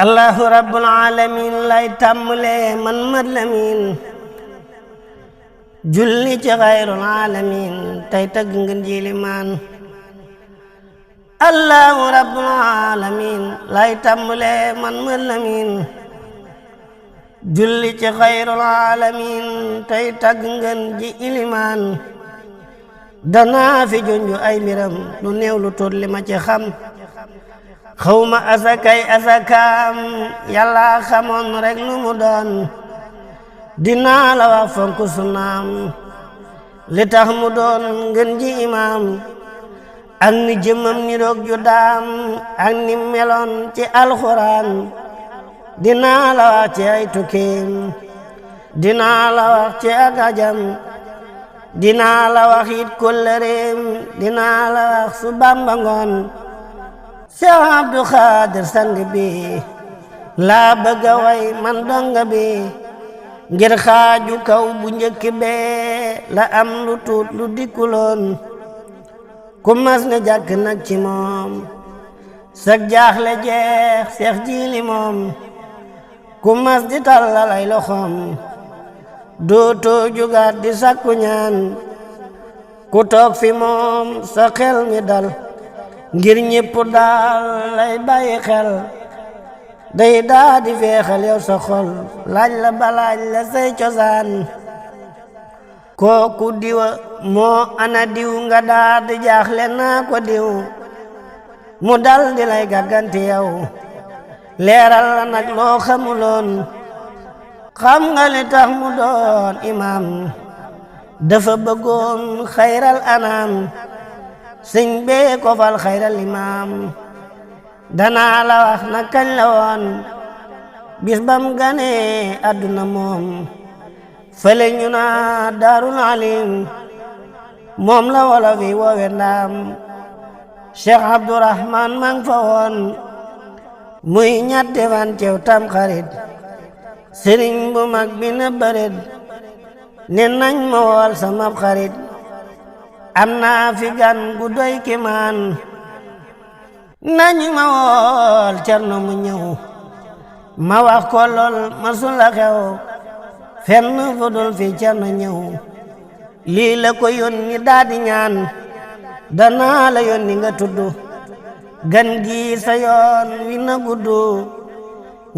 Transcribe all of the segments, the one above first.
allahu rabbul alamin lay tàmbalee man mat lamin julli ci xayrul alamin tey tagg ngeen jilimaan allahu rabbul alamin lay tàmbalee man mat lamin julli ci xayrul alamin tey tagg ngeen ji ilimaan danaa fi junju ay mbiram lu néew lu tuut li ma ci xam xawma asakay asakaam yàlla xamoon rek lu mu doon dinaa la wax fonk sunaam li tax mu doon ngeen ji imaam ak ni jëmmam ni roog ju daam ak ni meloon ci alxuraan dinaa la wax ci ay tukkeem dinaa la wax ci ak ajam dinaa la wax it kóllëreem dinaa la wax su Bamba ngoon Seex Abdu Xaadir sang bi laa bëgg a way man donga bi ngir xaaju kaw bu njëkk bee la am lu tuut lu dikkuloon ku mas ne jàkk nag ci moom sag jaaxle jeex Seex Jiili moom ku mas di tàllal ay loxoom dootoo jugaat di sakku ñaan ku toog fi moom sa xel mi dal ngir ñépp daal lay bàyyi xel day daa di feexal yow sa xol laaj la balaaj la say cosaan kooku diwa moo ana diw nga daa di jaaxle naa ko diw mu dal di lay gàgganti yow leeral la nag loo xamuloon xam nga li tax mu doon imaam dafa bëggoon xayral anaam sëñ bee ko fal xayral imaam danaa la wax na kañ la woon bis bam ganee àdduna moom fële ñu naa daarul alim moom la wolof yi woowe ndaam Cheikh Abdourahman mang fa woon muy ñatti fan cew tam xarit sëriñ bu mag bi na bëret ne nañ ma wool sama xarit am naa fi gan gu doy kimaan nañ ma wool Cerno mu ñëw ma wax ko lool masula xew fenn fu dul fi Cerno ñëw lii la ko yónni daa di ñaan danaa la yónni nga tudd gan gi sa yoon wi na guddu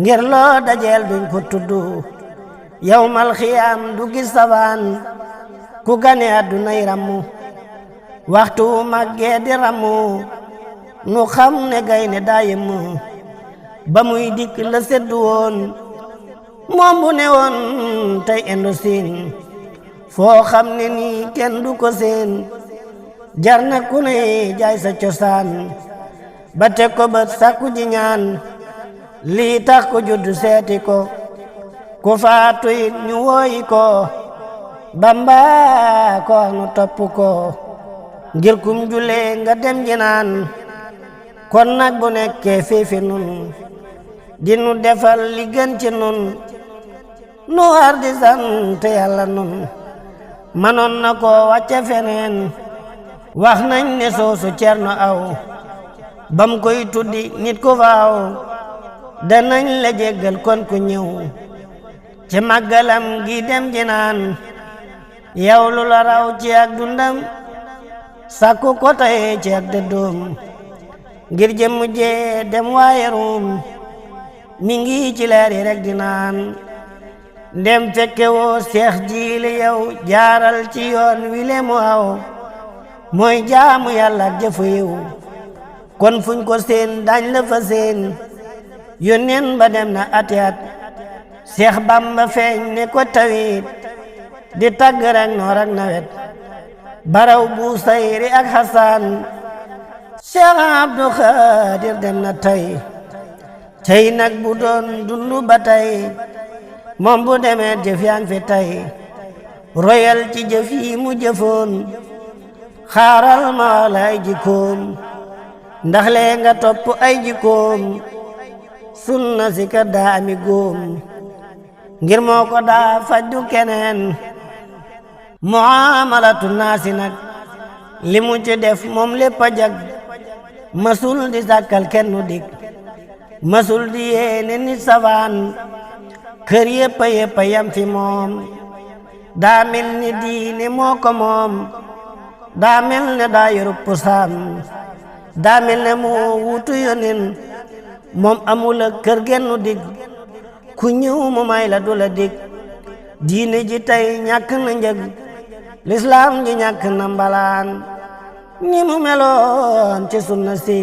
ngir loo dajeel duñ ko tudd yawmal xiyaam du gis safaan ku gane àddunay rammu waxtu màggee di rammu nu xam ne gaynde daa yemu ba muy dikk la seddu woon moom bu ne woon tey endo siin foo xam ne nii kenn du ko seen jar na ku ne jaay sa cosaan ba teg ko bët sàkku ji ñaan lii tax ko juddu seeti ko ku faatu it ñu wooyi ko Bamba ko wax nu topp ko ngir kum julee nga dem jinaan kon nag bu nekkee fiifi nun di nu defal li gën ci nun nu war di sant Yàlla nun manoon na ko wàcce feneen wax nañ ne soosu Cerno aw bam koy tuddi nit ku faaw danañ la jéggal kon ku ñëw ci màggalam gi dem jinaan yow lu la raw ci ak dundam sakku ko tey ci ak dëddoom ngir jëmm jee dem waaye ruum mi ngi ci leer yi rek di naan ndem fekke woo Seex Jiili yow jaaral ci yoon wile mu aw mooy jaamu Yàlla ak jëfu yiw kon fuñ ko seen dañ la fa seen yónneen ba dem na ati at Seex Bamba feeñ ne ko tawit di tagg rek noor ak nawet baraw bu sayri ak Hasan Seex Abdu Xaadir dem na tey nag bu doon dundu ba tey moom bu demee jëf yaa ngi fi tey royal ci jëf yi mu jëfoon xaaral ma wala ay jikkoom ndax lee nga topp ay jikkoom sunna si ka daa ami góom ngir moo ko daa fajdu keneen muamalatu naasi nag li mu ci def moom lépp a jag masul di sàkkal kenn dik masul di yéene nit safaan kër yépp yam fi moom daa mel ni diine moo ko moom daa mel ne daa yorub pusaam daa mel ne moo wutu yonin moom amula kër gennu dig ku ñëw mu may la du la dig diine ji tey ñàkk na njëg lislaam ji ñàkk na mbalaan ni mu meloon ci sunna si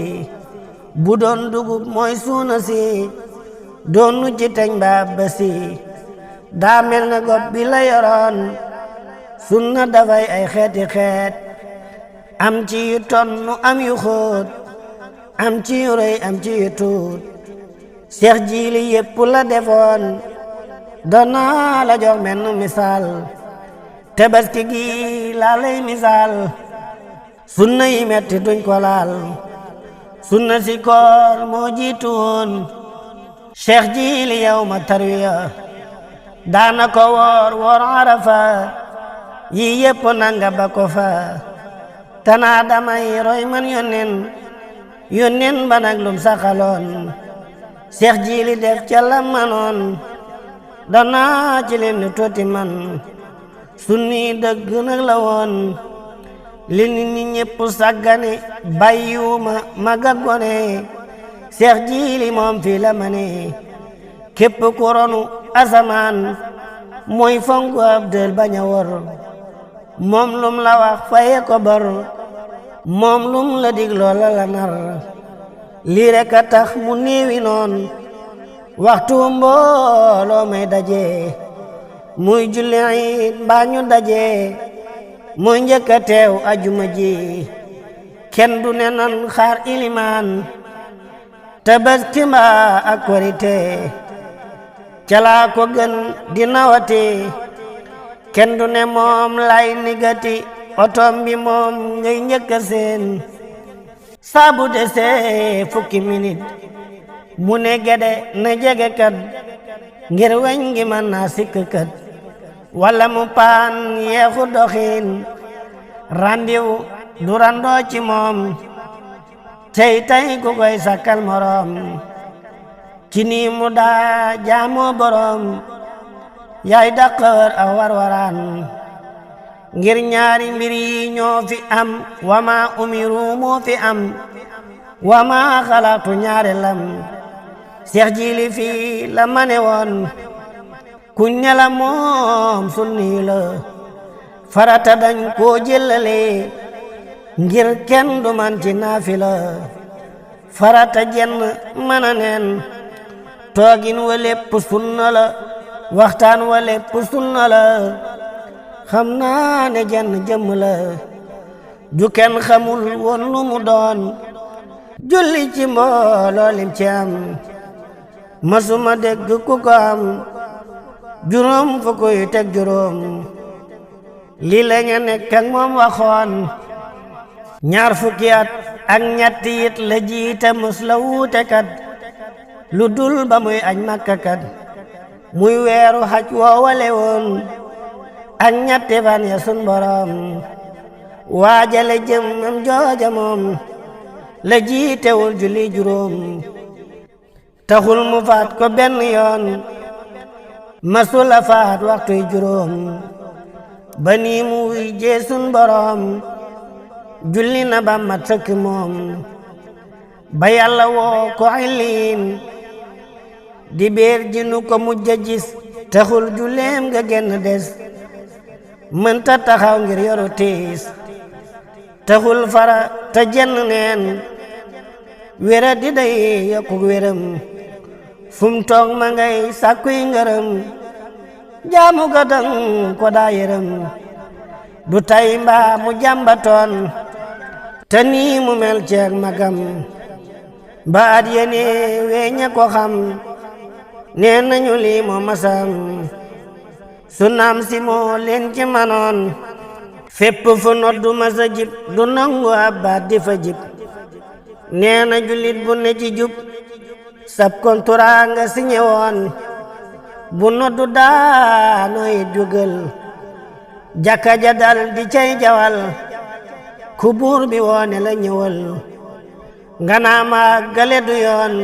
bu doon dugub mooy suuna si doonu ci teñ ba si daa mel ne gopp bi la yoroon sunna dafay ay xeeti xeet am ci yu tonnu am yu xóot am ci yu rëy am ci yu tuut Seex Jiili yépp la defoon doona la jox menn misaal Tabaski gi laa lay misaal sunna yi metti duñ ko laal sunna si koor moo jiitu woon Seex Jiili yawma tarwiya daana ko woor Arafa yi yépp nanga ba ko fa tanaa damay roy man yónneen ba nag lum saxaloon Seex Jiili def ca la manoon danaa ci lim ni tuuti man sunni dëgg nag la woon li nit ñi ñépp sàggane bàyyiwuma mag ak gone Seex Jiili moom fii la mane képp ku ronu asamaan mooy fonku ab dël bañ a wor moom lum la wax faye ko bor moom lum la dig loola la nar lii rekk a tax mu néewi noon waxtu mbooloo may daje muy julli iid mbaa ñu daje muy njëkk a teew ajuma ji kenn du ne nan xaar ilimaan Tabaski mbaa ak Korite calaa ko gën di nawati kenn du ne moom lay nigati otom bi moom ngay njëkk a seen saabu desee fukki minit mu ne gede na jege kat ngir weñ gi mën naa sikk kat walla mu paan yeexu doxin randiwu du randoo ci moom tey ku koy sakkal morom ci nii mu daa jaamoo borom yaay daqawar a warwaraan ngir ñaari mbir yi ñoo fi am wama umiru moo fi am wama xalaatu ñaare lam Seex Jiili fii la mane woon ku ñala moom sunni la farata dañ koo jëlale ngir kenn du man ci naafila farata jenn mën a neen toogin wa lépp sunna la waxtaan wa lépp sunna la xam naa ne jenn jëmm la ju kenn xamul woon lu mu doon julli ci mbooloo lim ci am masuma dégg ku ko am juróom fukk yu teg juróom lii la nga nekk ak moom waxoon ñaar fukki at ak ñetti it la jiite mus la wuute kat lu dul ba muy aj Makka kat muy weeru xaj woowale woon ak ñetti fan ya sun borom waajale jëm am jooja moom la jiitewul julli juróom taxul mu faat ko benn yoon masula faat waxtuy juróom ba nii mu wuy jee sun borom julli na ba mat sëkk moom ba yàlla woo ko illiin di béer ji nu ko mujj a gis taxul julleem nga genn des mënta taxaw ngir yoru tiis taxul fara te jenn neen wéra di day yokkuk wéram fum toog ma ngay sàkkuy ngërëm jaamu ga dang ko daa yërëm du tay mbaa mu jàmbatoon te nii mu mel ceeg magam ba at yene weeña ko xam nee nañu lii moo masam su naam si moo leen ci manoon fépp fu noddu masa jib du nangu ab baat di fa jib nee na jullit bu ne ci jub sab konturaa nga siñe woon bu noddu daanooy jugal jàkka ja dal di cay jawal ku buur bi woone la ñëwal nga naa ma gale du yoon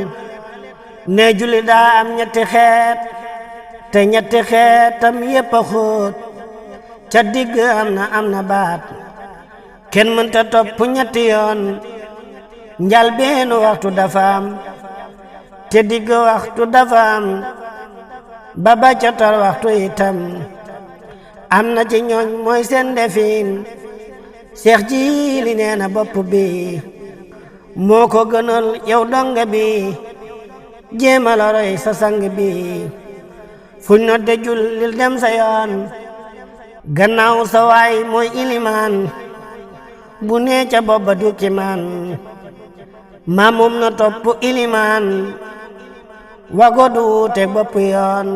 ne julli daa am ñetti xeet te ñetti xeetam yépp a xóot ca digg am na baat kenn mënta topp ñetti yoon njal beenu waxtu dafa am te digg waxtu dafa am ba ca tar waxtu itam am na ci ñooñ mooy seen defin Seex Jiili nee na bopp bi moo ko gënal yow donga bi jéema la roy sa sang bi fuñ nodde jullil dem sa yoon gannaaw sa waay mooy ilimaan bu nee ca bobba dukki man maa moom na topp ilimaan wago du te bopp yoon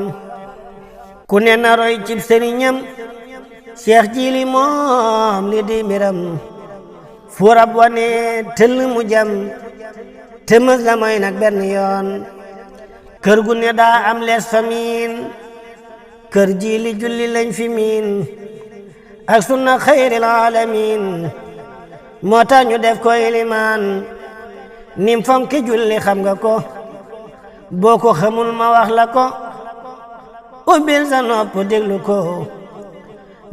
ku ne na roy cib sëriñam Seex Jiili moom li di mbiram fu rab wane tëll mu jam te mës la mooy nag benn yoon kër gu ne daa am lees fa miin kër Jiili julli lañ fi miin ak sunna xayril alamin moo tax ñu def ko ilimaan nim fonki julli xam nga ko boo ko xamul ma wax la ko ubbil sa nopp déglu ko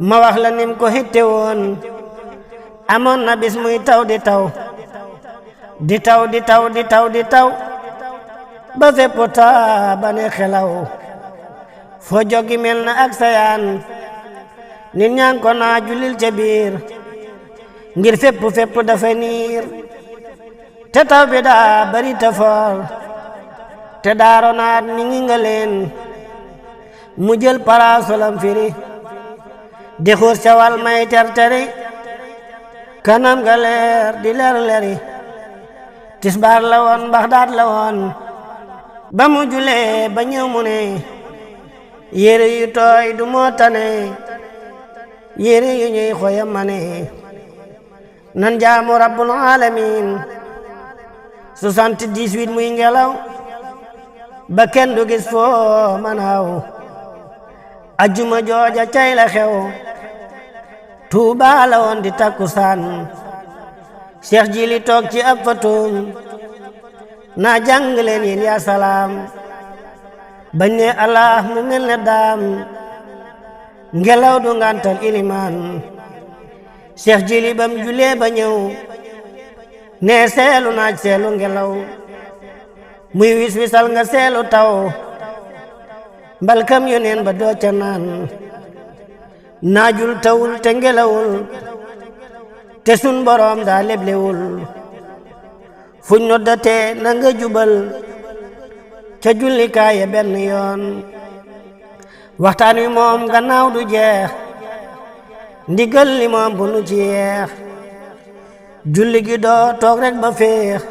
ma wax la nim ko hitte woon amoon na bis muy taw di taw di taw di taw di taw di taw ba fépp taa ba ne xelaw foo jogi mel na ak sayaan nit ñaan ko naa julil ca biir ngir fépp dafa niir te taw bi daa bari te foor te daaro naat ni ngi nga leen mu jël paraasolam firi di xuus ca wal may terteri kanam nga leer di leri tisbaar la woon Baxdaad la woon ba mu julee ba ñëw mu ne yére yu tooy du moo tane yére yu ñuy xoyam ma ne nan jaamu rabbul alamin 78 muy ngelaw ba kenn du gis foo manaaw ajjuma jooja cay la xew Tuuba la woon di takkusaan Seex Jiili toog ci ab fatoom naa jàng leen yéen yaa salaam bañ ne Allah mu mel ne daam ngelaw du ngantal ilimaan Seex Jiili bam julee ba ñëw ne seelu naaj seelu ngelaw muy wis wisal nga seelu taw mbalkam yoneen ba doo ca naan naajul tawul te ngelawul te sun boroom daa leblewul fuñ noddatee na nga jubal ca jullikaaye benn yoon waxtaan wi moom gannaaw du jeex ndigal li moom bu nu ci yeex julli gi doo toog rek ba féex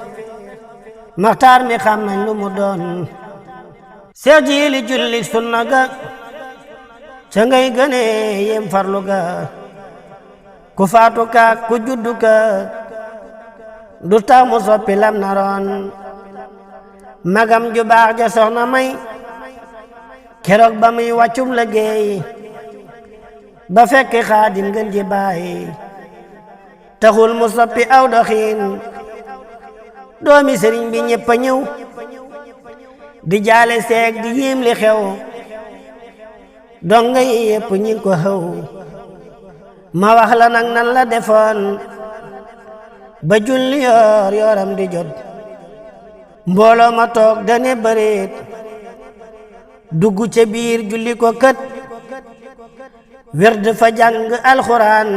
maxtaar mi xam nañ lu mu doon Seex Jiili julli sunna ga ca ngay gëne yem farlu ga ku faatu ka ku juddu ka du tax mu soppi lam naroon magam ju baax ja soxna may keroog ba muy wàccum liggéey ba fekk Xaadim gën ji baay taxul mu soppi aw doxiin doomi sëriñ bi ñëpp a ñëw di jaale seeg di yéem li xew donga yi yëpp ñi ko xew ma wax la nag nan la defoon ba julli yooram di jot mbooloo ma toog dane bëreet dugg ca biir julli ko kët werd fa jàng alxuraan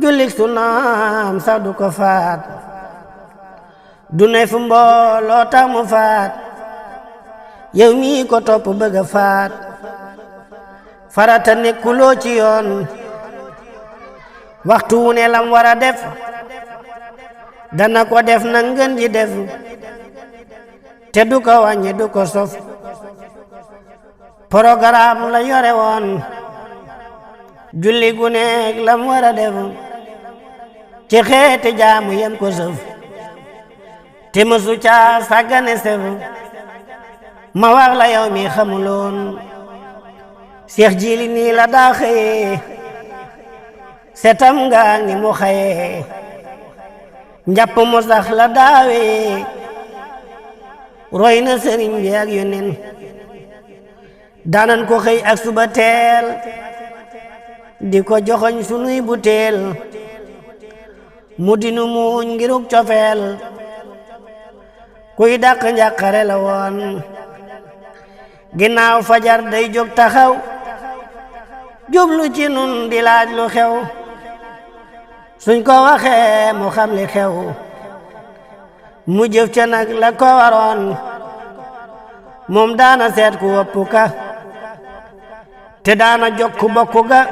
julli sunaam sax du ko faat du ne fu mbooloo tax mu faat yow mii ko topp bëgg a faat farata nekkuloo ci yoon waxtu wu ne lam war a def dana ko def na ngeen ji def te du ko wàññi du ko sof programme la yore woon julli gu nekk lam war a def ci xeeti jaamu yem ko sëf te mësu caa sàggane sef ma wax la yow mi xamuloon Seex Jiili nii la daa xëyee setam nga ngi mu xëyee njàpp mu sax la daawee roy na sëriñ bi ak yónneen daanan ko xëy ak suba teel di ko joxoñ sunuy butéel mu dinu muuñ ngiruk cofeel kuy dàq njàqare la woon ginnaaw fajar day jóg taxaw jublu ci nun di laaj lu xew suñ ko waxee mu xam li xew mu jëf ca nag la ko waroon moom daana seet ku wopp ka te daana jokku bokku ga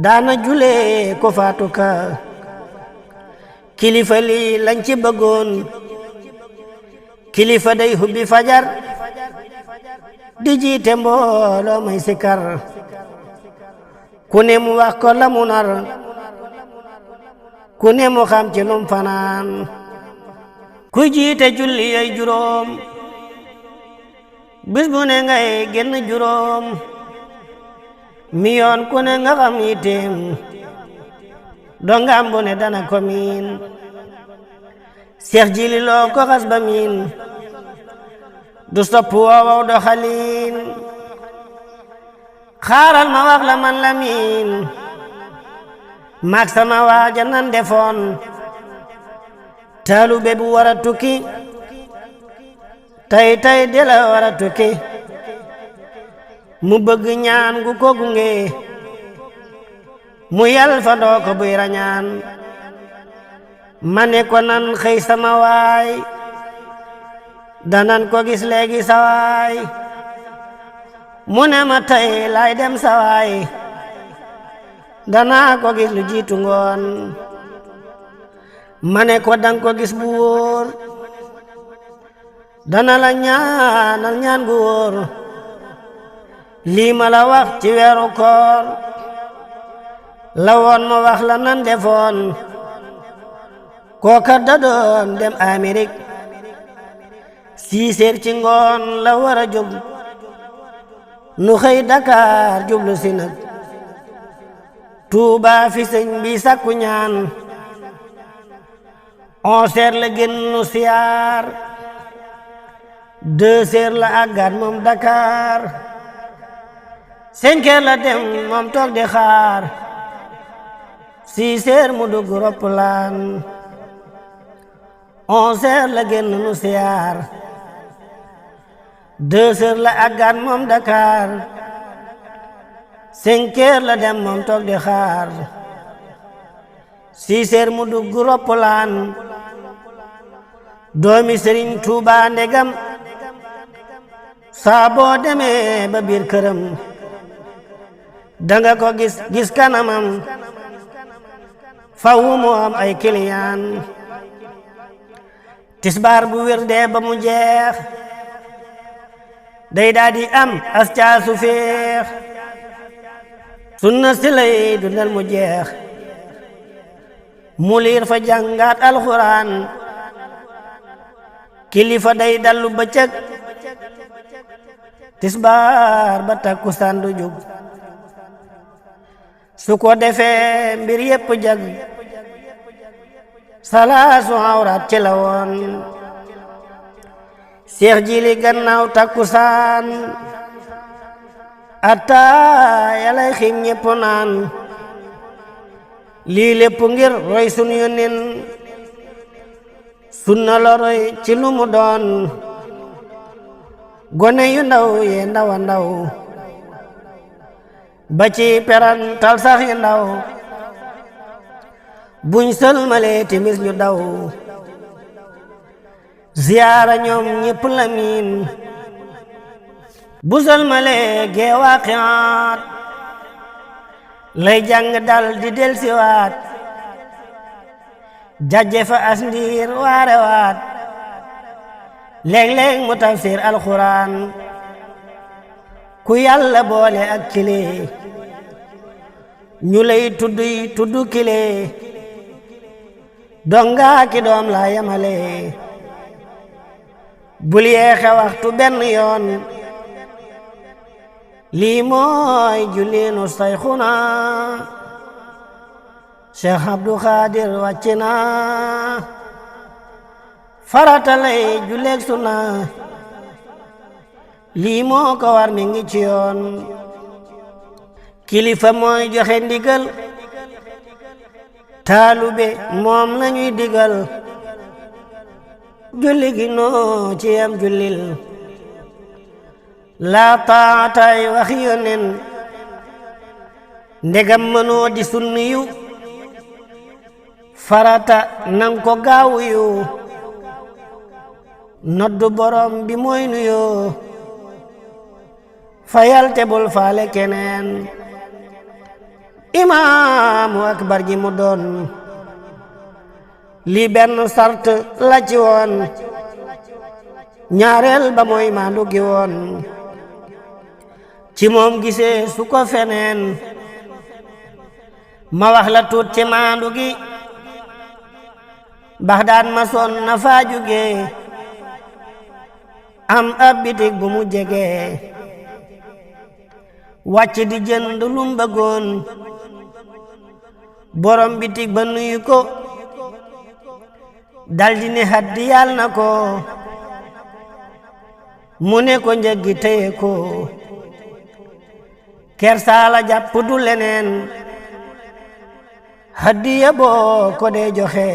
daana julee ko faatu ka kilifa lii lañ ci bëggoon kilifa day hubbi fajar di jiite mbooloo may sikar ku ne mu wax ko la mu nar ku ne mu xam ci lum fanaan ku jiite julli yey juróom bis bu ne ngay génn juróom mi yoon ku ne nga xam yitteem dongam bu ne dana ko miin Seex Jili Lo ko xas ba miin du sopp woowaw doxaliin xaaral ma wax la man la miin maag sama waaja nan defoon taalube bu war a tukki tay de la war a tukki mu bëgg ñaan gu ko gunge mu yal fa doo ko buy rañaan ma ne ko nan xëy sama waay danan ko gis léegi sawaay mu ne ma tey lay dem sawaay danaa ko gis lu jiitu ngoon ma ne ko dang ko gis bu wóor dana la ñaanal ñaan gu wóor lii ma la wax ci weeru koor la woon ma wax la nan defoon kooka da doon dem Amérique 6 heures ci ngoon la war a jóg nu xëy Dakar jublu si nag Tuuba fi sëñ bi sakku ñaan 11 heures la génn nu siyaar 2 heures la àggaat moom Dakar 5 heures la dem moom toog di xaar 6 heures mu dugg roppalaan 11 heures la génn nu siyaar 2 heures la àggaat moom Dakar 5 heures la dem moom toog di xaar 6 heures mu dugg roppalaan doomi Sëriñ Tuuba ndegam saa boo demee ba biir këram danga ko gis kanamam faw mu am ay kiliyaan tisbaar bu wér dee ba mu jeex day daadi am as caasu féex sunna si lay dundal mu jeex mu liir fa jàngaat alxuraan kilifa day dallu bëccëg tisbaar ba takkusaan du jóg su ko defee mbir yépp jag salaasu awraat ci la woon Seex Jili gannaaw takkusaan ataaya lay xiim ñépp naan lii lépp ngir roy sunu yónneen sunna la roy ci lu mu doon gone yu ndaw yee ndawa ndaw ba ci perantal sax yu ndaw buñ sëlmalee timis ñu daw ziyaara ñoom ñépp la miin bu sëlmalee geewaa xiyaat lay jàng dal di delsiwaat jajje fa as ndiir waare waat léeg-léeg mu tafsir alxuraan ku yàlla boole ak kile ñu lay tudd kile donga ki doom la yamale bul yeexe waxtu benn yoon lii mooy julliinu sayxuna Cheikh Abdou Khadir wàcc na farata lay julleeg sunna lii moo ko war mi ngi ci yoon kilifa mooy joxe ndigal taalube moom lañuy digal julli gi noo ci am jullil laa taatay wax yonen ndegam mënoo di sunniyu farata nang ko gaawu yu noddu borom bi mooy nuyoo fayal te bul faale keneen imaamu akbar ji mu doon li benn sart la ci woon ñaareel ba mooy maandu gi woon ci moom gisee su ko feneen ma wax la tuut ci maandu gi Baxdaad ma son na faa jóge am ab bitig bu mu jege wàcc di jënd lum bëggoon borom bitig ba nuyu ko daldi ne haddiyal na ko mu ne ko njëg gi téye ko kersaala jàpp du leneen haddiya boo ko dee joxe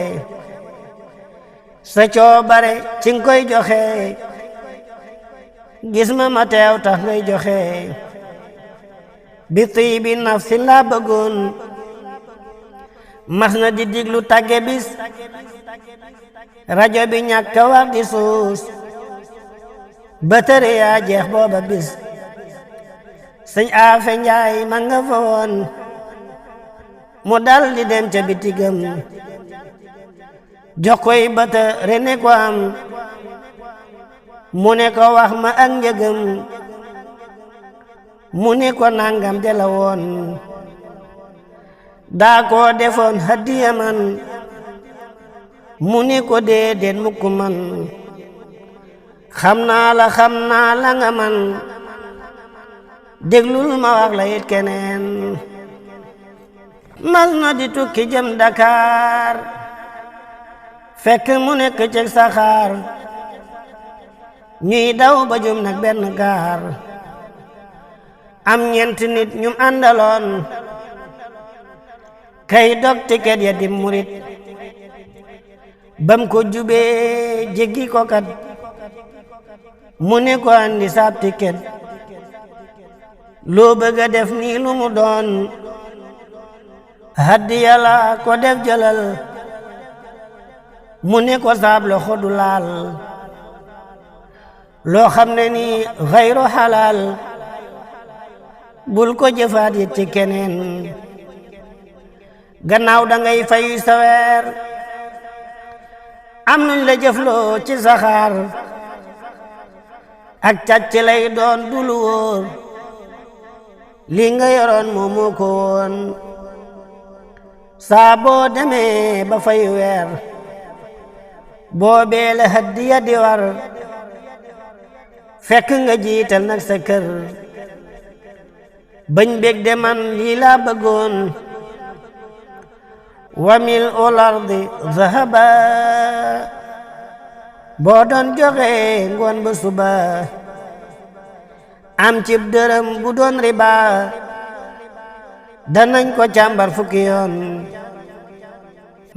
sa coobare ci nga koy joxe gis ma teew tax ngay joxe bi tiibi nafsi la bëggoon mas na di diglu tàgge bis rajo bi ñàkk wax di suus bëtëre yaa jeex booba bis sëñ Afe Njaay ma nga fa woon mu dal di dem ca bitigam jox koy bëtëre ne ko am mu ne ko wax ma ak njëgam mu ne ko nangam de la woon daa koo defoon hadiya man mu ne ko déedéet mukk man xam naa la nga man déglul ma wax la it keneen mas na di tukki jëm Dakar fekk mu nekk ci saxaar ñuy daw ba jum nag benn gaar am ñeenti nit ñum àndaloon kay dog tiket ya di murit bam ko jubee jéggi ko kat mu ne ko andi saab tiket loo bëgg a def nii lu mu doon hadiya la ko def jëlal mu ne ko saab loxo du laal loo xam ne ni xayru xalaal bul ko jëfaat yi ci keneen gannaaw dangay fay saweer am nuñ la jëfloo ci saxaar ak càcc lay doon dulu wóor li nga yoroon moomoo ko woon saa boo demee ba fay weer boo beele hadiya di war fekk nga jiital nag sa kër bañ bég de man lii laa bëggoon wamil olardi zahaba boo doon joxe ngoon ba suba am cib dërëm bu doon riba danañ ko càmbar fukki yoon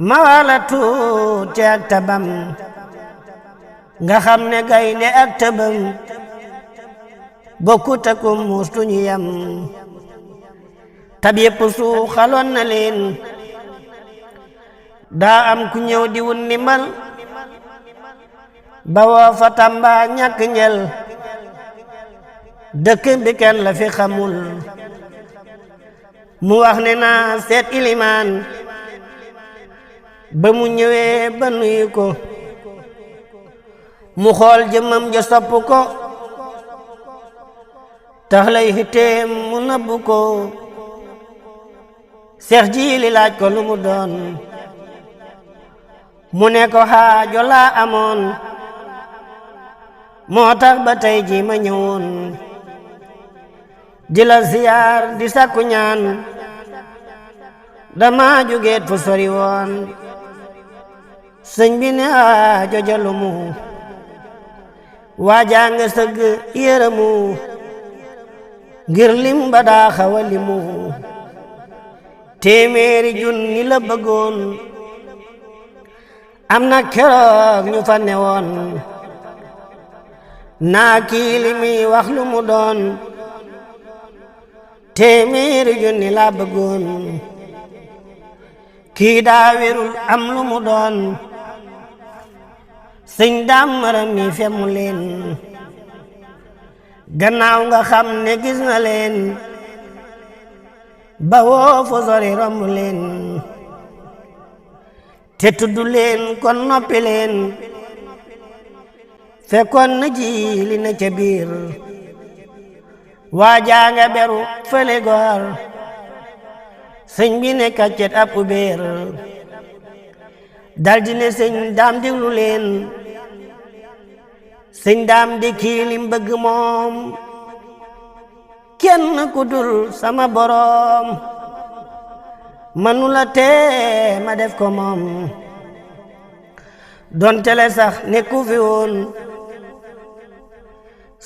ma wala tuuti ak tabam nga xam ne gaynde ak tëbam bokkut ak muus tuñu yam tab yépp suuxaloon na leen daa am ku ñëw di wun ndimbal ba woo fa Tamba ñàkk njël dëkk bi kenn la fi xamul mu wax ne naa seet ilimaan ba mu ñëwee ba nuyu ko mu xool jëmmam ja sopp ko tax lay xiteem mu nëbbu ko Seex Jiili laaj ko lu mu doon mu ne ko xaajo laa amoon moo tax ba tey ji ma ñëwoon di la ziyaar di sakku ñaan dama jógeet fu sori woon sëñ bi ne jojalumu waajaa nga sëgg yërëmu ngir lim ba daa xawa limu téeméeri junni la bëggoon am na keroog ñu fa newoon naa kii li mi wax lu mu doon téeméeri junni la bëggoon kii daa wérul am lu mu doon sëñ daam maram mi femu leen gannaaw nga xam ne gis na leen ba woo fu sori romb leen te tuddu leen kon noppi leen fekkoon na ji li na ca biir waajaa nga beru fële goor sëñ bi ne kaccet ab ubéer daldi ne sëñ daam diglu leen sëñ daam di kii lim bëgg moom kenn ku dul sama boroom manula tee ma def ko moom donte le sax nekku fi woon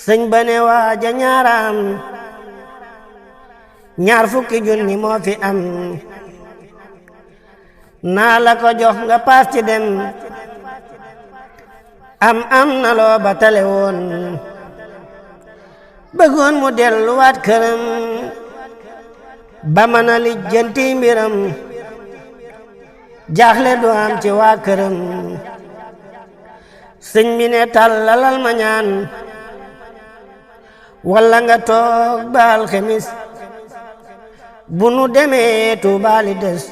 sëñ ba ne waaja ñaaraam ñaar fukki junni moo fi am naa la ko jox nga paas ci dem am na loo ba tale woon bëggoon mu delluwaat këram ba mën a lijjanti mbiram jaaxle du am ci waa këram sëñ bi ne tàllalal ma ñaan walla nga toog ba alxemis bu nu demee Tuubaali des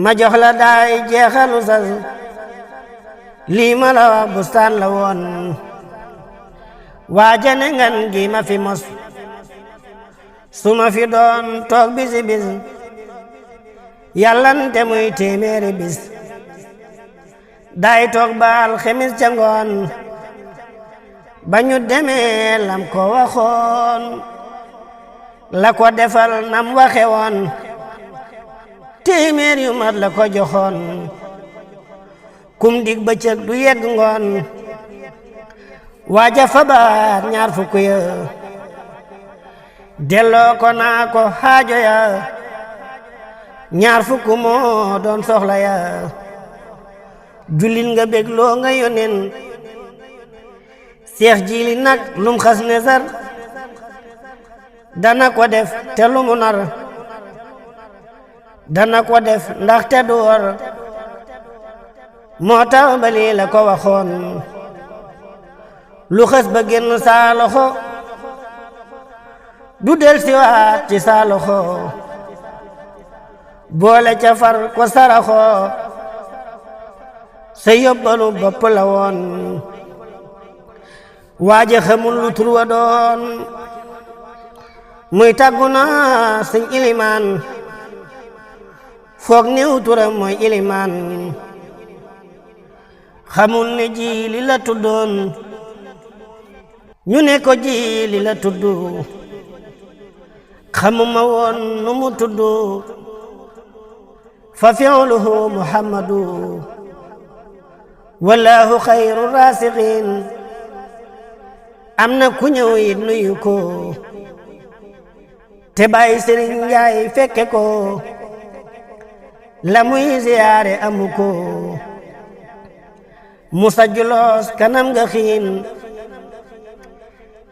ma jox la daay jeexalu sas lii ma la wax bustaan la woon waajane ngan gi ma fi mos su ma fi doon toog bisi bis yàllante muy téeméeri bis daay toog ba alxemis ca ngoon ba ñu demee lam ko waxoon la ko defal nam waxe woon téeméer yu mat la ko joxoon kum dig bëccëg du yegg ngoon waaja fabaat ñaar fukk ya delloo ko naa ko xaajo ya ñaar fukk moo doon soxla ya jullit nga bég loo nga yonen seex jiili nag lum xas ne sar dana ko def te lu mu nar dana ko def ndax te du wor moo tax ba lii la ko waxoon lu xës ba génn saa loxo du del siwaat ci saa loxo boole ca far ko saraxo sa yóbbalu bopp la woon waaje xamul lu tur wa doon muy tàggu na sëñ ilimaan foog niw turam mooy ilimaan xamul ne jiili la tuddoon ñu ne ko jiili la tudd xamuma woon nu mu tudd fa fi'luhu muhammadu wallahu xayru raasiqiin am na ku ñëw it nuyu ko te bàyyi Sëriñ Njaay fekke ko la muy ziyaare amu ko musa juloos kanam nga xiin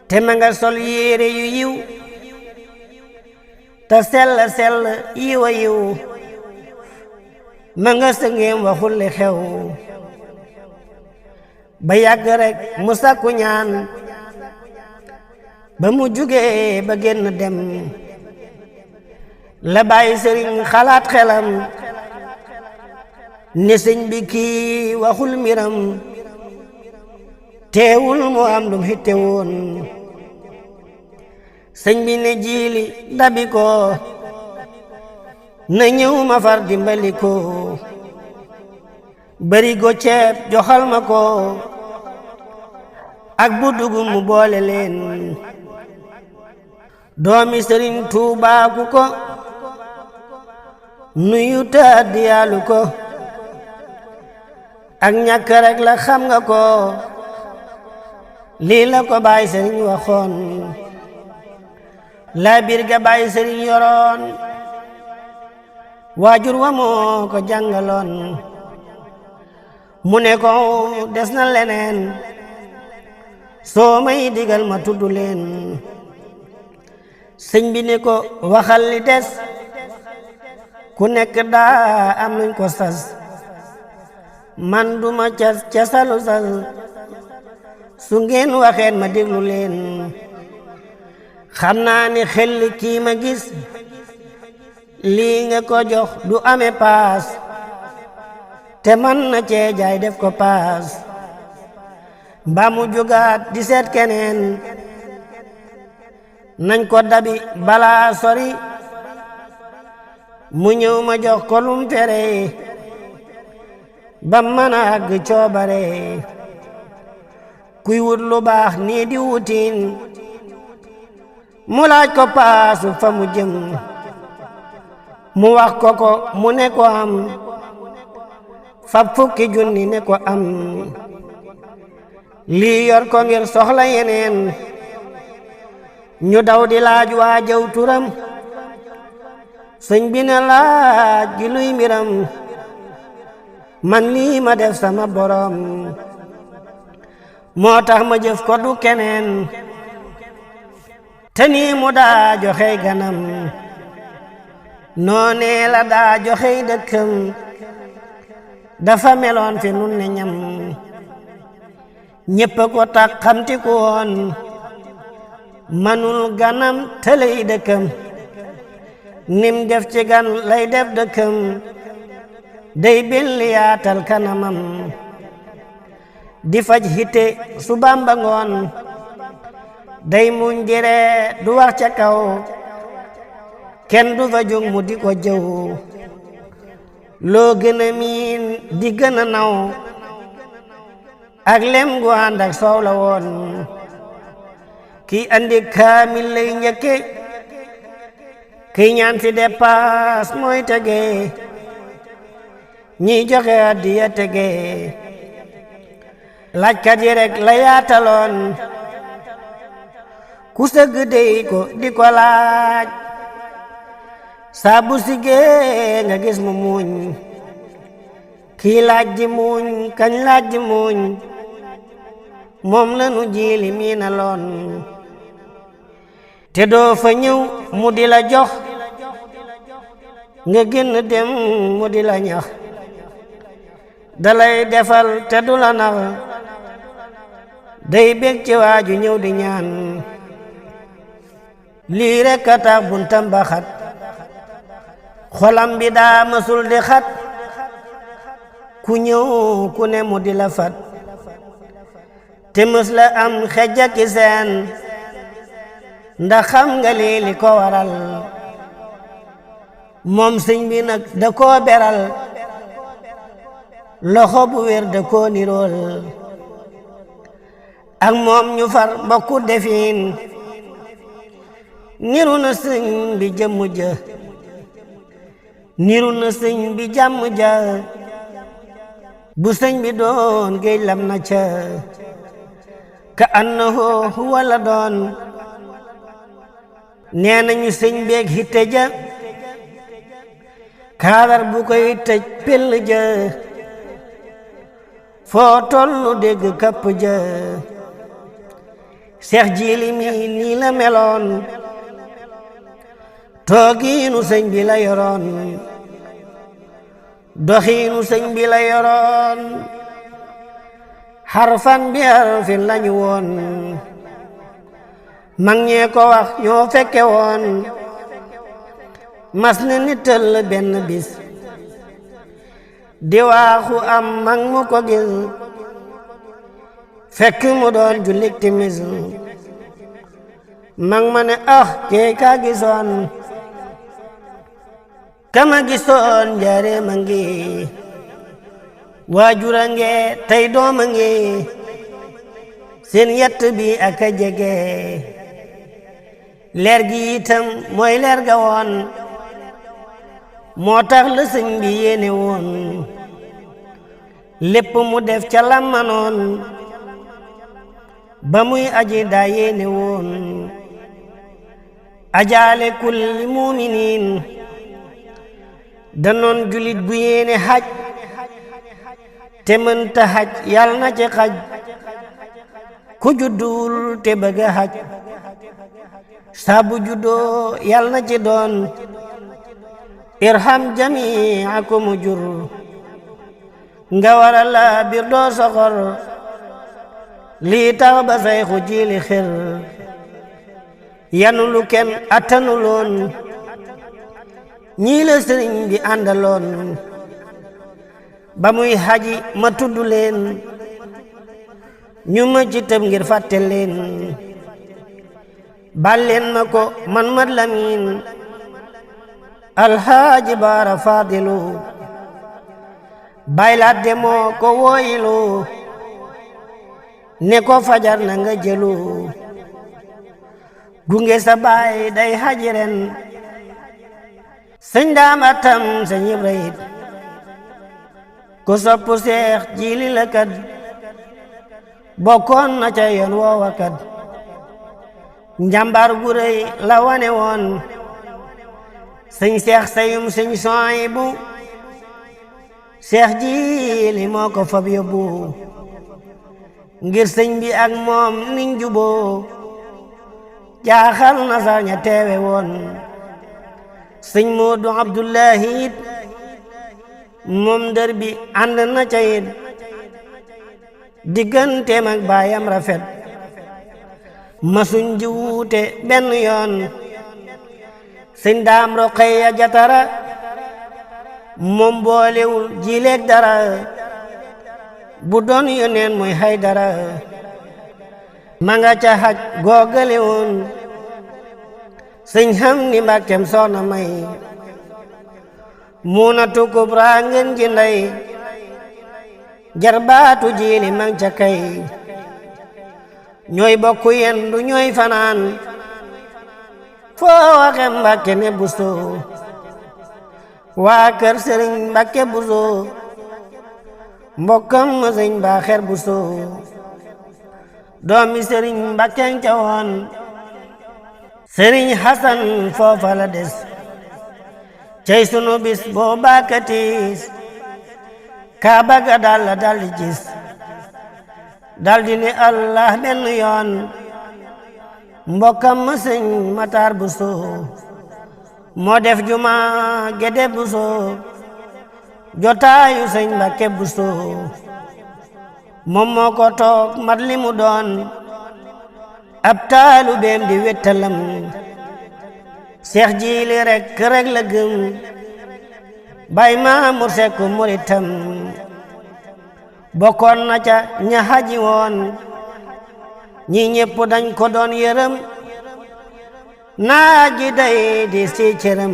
te ma nga sol yére yu yiw te sell yiwa yiw ma nga sëngeem waxul li xew ba yàgg rek mu sakku ñaan ba mu jugee ba génn dem la bàyyi sëriñ xalaat xelam ne sëñ bi kii waxul mbiram teewul mu am lum hitte woon sëñ bi ne jiili dabi ko na ñëw ma far dimbali ko bari go ceeb joxal ma ko ak bu dugub mu boole leen doomi sëriñ Tuubaa ku ko nuyu ta diyaalu ko ak ñàkk rek la xam nga ko lii la ko Baay Sëriñ waxoon laa biir ga Baay Sëriñ yoroon waajur wa moo ko jàngaloon mu ne ko des na leneen soo may digal ma tudd leen sëñ bi ne ko waxal li des ku nekk daa am luñ ko sas man duma casalu sas su ngeen waxeen ma déglu leen xam naa ni xel kii ma gis lii nga ko jox du ame paas te man na cee jaay def ko paas ba mu jógaat di seet keneen nañ ko dabi balaa sori mu ñëw ma jox ko lum tere ba mën a àgg coobare kuy wut lu baax nii di wutiin mu laaj ko paasu fa mu jëm mu wax ko mu ne ko am fab fukki junni ne ko am lii yor ko ngir soxla yeneen ñu daw di laaj waa jëw turam sëñ bi ne laaj gi luy mbiram man lii ma def sama borom moo tax ma jëf ko du keneen te nii mu daa joxe ganam noonee la daa joxe dëkkam dafa meloon fi nun ne ñam ñépp ko tax xamti ko woon manul ganam te lay dëkkam nim def ci gan lay def dëkkam day belli yaatal kanamam di faj hitte su Bamba ngoon day muñ dire du wax ca kaw kenn du fa jóg mu di ko jëw loo gën a miin di gën a naw ak lem gu ànd ak soow la woon kii andi kaamil lay njëkke kii ñaan fi dépasse mooy tege ñiy joxe addiya tege laajkat yi rek la yaataloon ku sëgg dey ko di ko laaj saa bu sigee nga gis mu muuñ kii laaj di muuñ kañ laaj di muuñ moom la nu jiili miina loon te doo fa ñëw mu di la jox nga génn dem mu di la ñax dalay defal te du la nax day bég ci waaju ñëw di ñaan lii rekk a tax buntam ba xat xolam bi daa mësul di xat ku ñëw ku ne mu di la fat te mës la am xejja ki seen ndax xam nga lii li ko waral moom sëñ bi nag da koo beral loxo bu wér da koo nirool ak moom ñu far bokku defin niru na sëñ bi jëmm ja niru na sëñ bi jàmm ja bu sëñ bi doon géej lam na ca ka annahu huwa la doon nee nañu sëñ beeg hitte ja kaadar bu koy tëj pell ja foo tollu dégg kapp ja seex jiili mi nii la meloon toogiinu sëñ bi la yoroon doxiinu sëñ bi la yoroon xarfan bi harfin lañu woon mag ñee ko wax ñoo fekke woon mas na ni tëll benn bis di waaxu am mag mu ko gis fekk mu doon jullik timis mag ma ne kee ka gisoon kama gisoon jaare ma ngi waajura nge tey dooma ngi seen yett bi aka jege leer gi itam mooy leer ga woon moo tax la sëñ bi yéene woon lépp mu def ca lamanoon ba muy aji daa yéene woon ajaale kulli muminin danoon julit bu yéene xaj te mënta xaj yal na ci xaj ku juddul te bëgg a xaj saa bu juddoo yal na ci doon irham jamiakum jur nga wara la bir doo soxor lii tax ba sayxu jiili xir yanu lu kenn attanuloon ñii la sëriñ bi àndaloon ba muy xaji ma tudd leen ñu ma ci tëb ngir fàtte leen bal leen ma ko man mat lamin alxaaji baara faadilu baylaat de moo ko wooyilu ne ko fajar na nga jëlu gunge sa baay day xaji ren sëñ daam atam sëñ ibrahim ko sopp seex jiili la kat bokkoon na ca yoon woowa kat njàmbaar gu rëy la wane woon sëñ seex sayum sëñ Suwaybu seex jiili moo ko fab yóbbu ngir sëñ bi ak moom niñ juboo jaaxal na sax ña teewe woon sëñ Moodu Abdullahi it moom dër bi ànd na ca it digganteem ak baayam rafet masuñ ji wuute benn yoon sëñ Daam Roqeya Jatara moom boolewul jileeg dara bu doon yoneen mooy Haydara ma nga ca xaj googale woon sëñ Hamdi Mbàkkeem soxna may Muunatu Kubra ngeen ji ndey jarbaatu jiili mang ca kay ñooy bokku yendu ñooy fanaan foo waxe Mbàkke ne Buso waa kër sëriñ Mbàkke Buso mbokkam ma sëñ Baaxeer Buso doomi sëriñ Mbàkke ca woon sëriñ Hasan foofa la des cey sunu bis boo baakatiis Kaaba ga dal di gis dal di ne Allah benn yoon mbokkam ma sëñ Matar Buso moo def juma Gede Buso jotaayu sëñ Mbàkke Buso moom moo ko toog mat li mu doon ab taalubeem di wettalam Seex Jiili rek la gëm bay Maamur Sekk muritam bokkoon na ca ña haji woon ñi ñépp dañ ko doon yërëm naaji day di si cërëm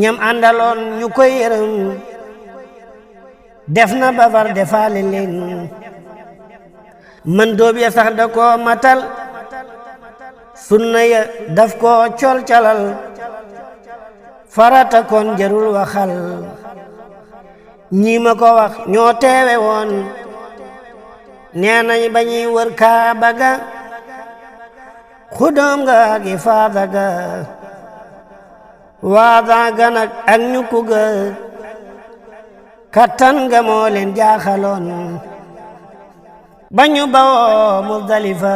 ñam àndaloon ñu koy yërëm def na ba far defaale leen man doob ya sax da ko matal sunna ya daf ko col calal farata kon jarul waxal ñi ma ko wax ñoo teewe woon nee nañ ba ñuy wër Kaaba ga xudóom nga ak ifaada ga waada ga nag ak ñukku ga kattan ga moo leen jaaxaloon ba ñu bawoo Muzdalifa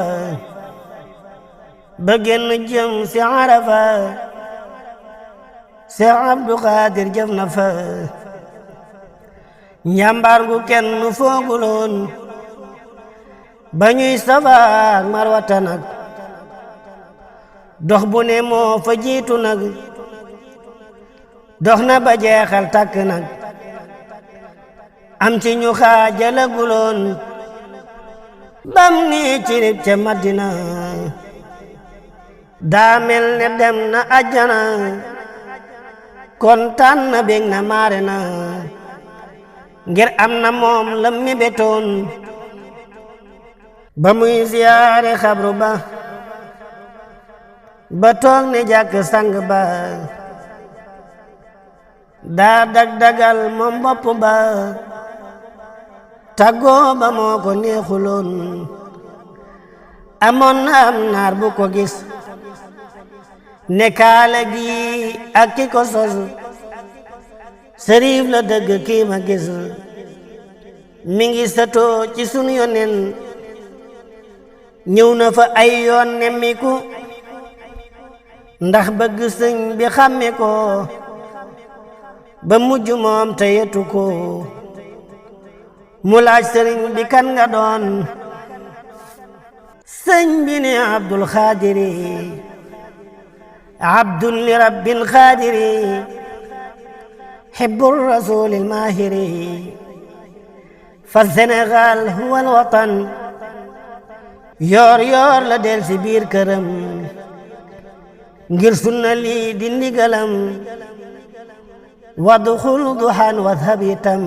ba génn jëm si Arafa Seex Abdu Xaadir jëf na fa njàmbaar gu kenn fooguloon ba ñuy Safa ak Marwata nag dox bu ne moo fa jiitu nag dox na ba jeexal takk nag am ci ñu xaajalaguloon bam ni ci rib ca Madina daa mel ne dem na ajjana kontaan na bég na maare na ngir am na moom la mébétoon ba muy ziyaare xabru ba toog ne jàkk sang ba daa dag-dagal moom bopp ba tàggoo ba moo ko neexuloon amoon na am naar bu ko gis ne kaala gi ak ki ko sos sërif la dëgg kii ma gis mi ngi satoo ci sunu yonen ñëw na fa ay yoon nemmiku ndax bëgg sëñ bi xàmme ko ba mujj moom te yetu ko mu laaj sëriñ bi kan nga doon sëñ bi ne abdul xaadiri abdul li rabbil xaadiri hibbur rasulil mahiri fa Sénégal huwa al watan yoor yoor la del si biir këram ngir sunna lii di ndigalam wadxul duhan wadhab itam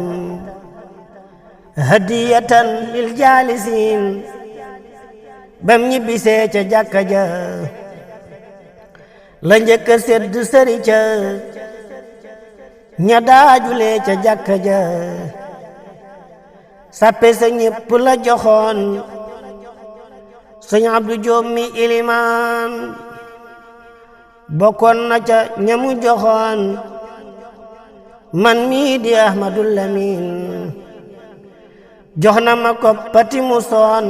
hadiyatan lil jaalisin bam ñibbisee ca jàkka ja la njëkk a sedd sëri ca ña daajulee ca jàkka ja sappe sa ñépp la joxoon sëñ Abdu Jóob mi ilimaan bokkoon na ca ñamu joxoon man mii di Ahmadul Lamin jox na ma ko pati mu soon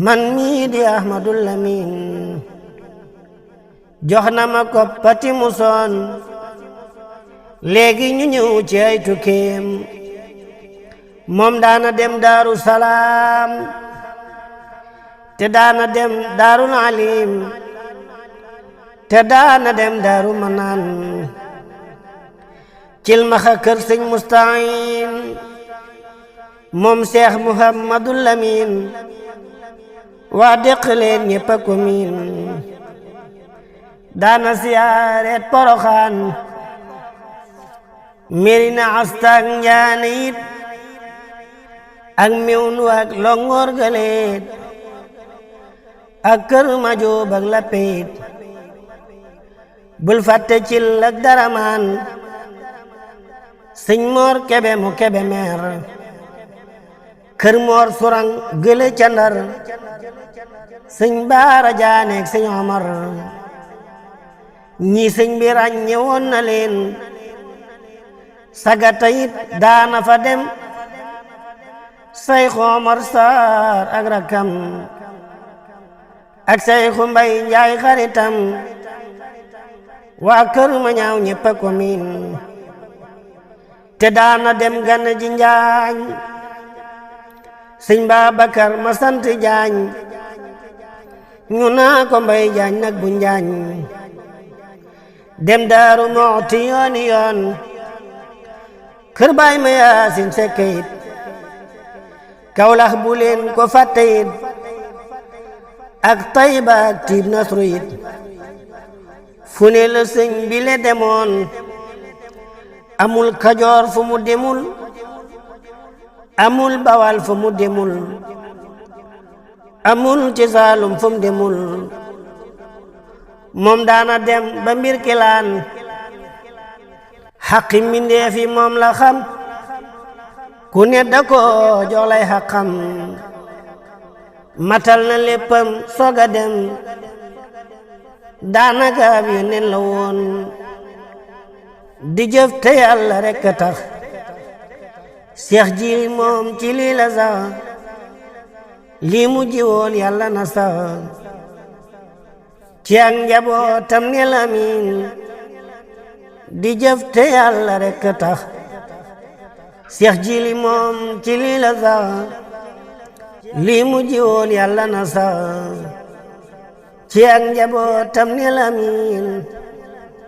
man mii di Ahmadul Lamin jox na ma ko pati mu soon léegi ñu ñëw ci ay tukkeem moom daana dem Daaru Salaam te daana dem Daarul Alim te daana dem Daaru Manaan cilmaxa kër sëñ Mustahin moom Seex Muhammadul Lamin waa déq leen ñépp a ko miin daana siyaareet Poroxaan Medina Astak Njaane it ak Mewndu ak Longoor Galeet ak Kër Majoob ak Lappeet bul fàtte Cil ak Daramaan sëñ Moor Kebe mu Kebe meer Kër Moor Surang Gële ca Ndar sëñ Baara Jaane ak sëñ Omar ñi sëñ bi ràññe woon na leen sagata it daana fa dem Sayxu Omar Saar ak rakkam ak Sayxu Mbay Njaay xaritam waa Kër ma ñaaw ñépp a ko miin te daana dem Gana ji Njaañ sëñ Babakar ma sant Jaañ ñu naa ko Mbay Jaañ nag bu Njaañ dem Daaru Muxti yooni yoon kër Baay ma Yaasin Sekk it Kawlax bu leen ko fàtte it ak Tayba ak Tiib Nasru it fu ne la sëñ bi le demoon amul Kajoor fu mu demul amul Bawal fu mu demul amul ci Saalum fu mu demul moom daana dem ba mbir kilaan xaqi mbindeef yi moom la xam ku ne da ko jox lay xaqam matal na léppam soga dem daanaka ab yónneen la woon di jëf te Yàlla rekk a tax Seex Jiili moom ci lii la sax lii mu jiwoon Yàlla na sax ci ak njabootam ne Lamin di jëf te Yàlla rekk a tax Seex Jiili moom ci lii la sax lii mu jiwoon Yàlla na sax ci ak njabootam ne Lamin